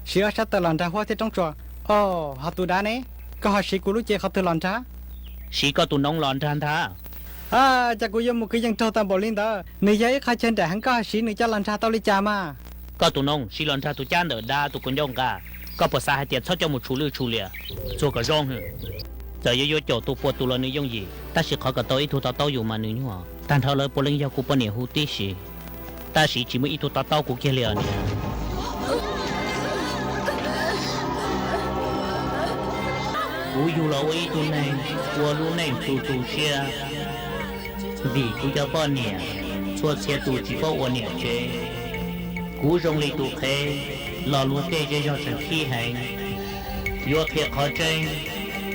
Siv ob sab taws los nrag huab thiab roob tsuas. Os, ho tus dav ne? Koj ho siv kuv lub cev qhov twg los nrag? Siv koj tus noov los nrag ntag. Cas kuv yuav mus kwv yees raug tag npaum li ntawd? Nws yog ib qho chaw nraim heev, koj ho siv nws coj los nrag tau li cas mas? Koj tus noov siv los nrag tus cab ntawm dab tus kaus ncauj nqa. Koj puas xav hais tias txhob coj mus tshum lwj tshum liam? Txuag kom zoo hwm. Txawm yuav yuav caum tus puas tus los nws yooj yim, tab sis qhov kom tau ib tug to taub yus mas nws nyuaj. Tag nrho lawv puav leej yog kuv poj niam hu tib si, tab sis tsis muaj ib tug to taub kuv kiag li os niam. Kuv yug los ua ib tug neeg ua lub neej tu tu siab, vim kuv cov poj niam txhua txhia tus tsis paub ua niam tsev. Kuv zoo li tus qhev los luag tej zej zog tseem khib heev. Yuav qhia qhov tseeb,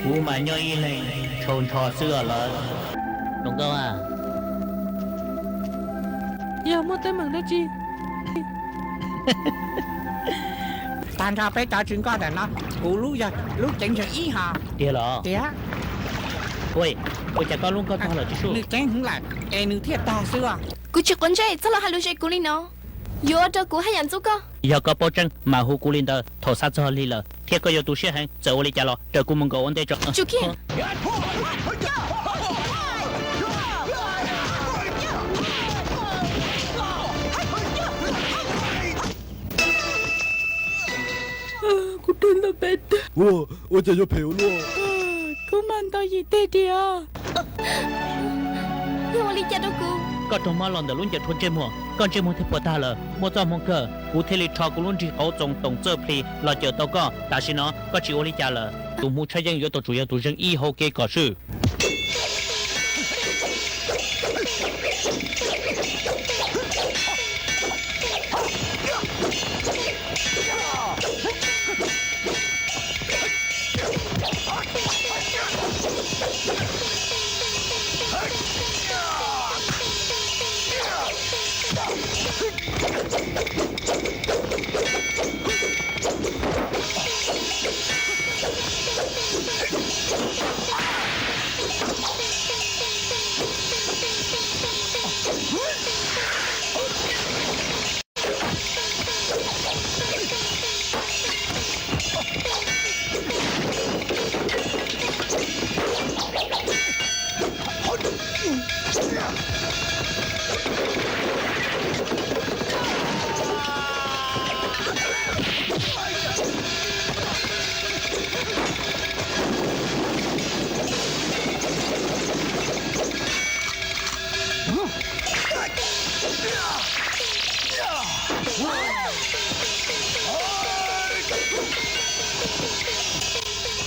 kuv mas nyob ib leeg tshau nrho xwb os lawv. Zoo nkauj a. Yog muaj teeb meem dab tsi? Tag nrho peb cov tsw nkoj ntawm no, kuv lub yog lub ceev ntseg ib hos. Tiag los? Tiag. Ua cas koj lub nkoj tog lawm tsis su? Nws ceev heev lawm es nws thiaj tog xwb os. Kuv tsis quav ntsej, txhob los hais lus zes kuv li no. Yuav ua rau kuv haj yam ntxub koj. Yog koj paub tseeb mas hu kuv li ntawd thaum xav txog lig lawm, thiab koj yuav tu siab heev, txawm ua li cas los raws kuv mus nkaum ua ntej tso. Tsum kiag. Kuv raug ntaus pem tag. Ua, ua cas yuav phem ua luaj? Kuv mas ntaus yim teg diam. Yog ua li cas rau kuv? Koj raug mob los ntawm lub ncaws rhuav ntsej muag, koj ntsej muag thiaj puas tag lawm. Muaj txoj hmoo kawg kuv thiaj li rho kuv lub nrig qauv txoos toom txawj plhis los cawm tau koj. Tam sim no koj tsis ua li cas lawm. Tus hmuv tshaj yeej yuav tau tsum yog tus zeej ib hauv kev kom swj.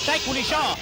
Saib kuv li soj.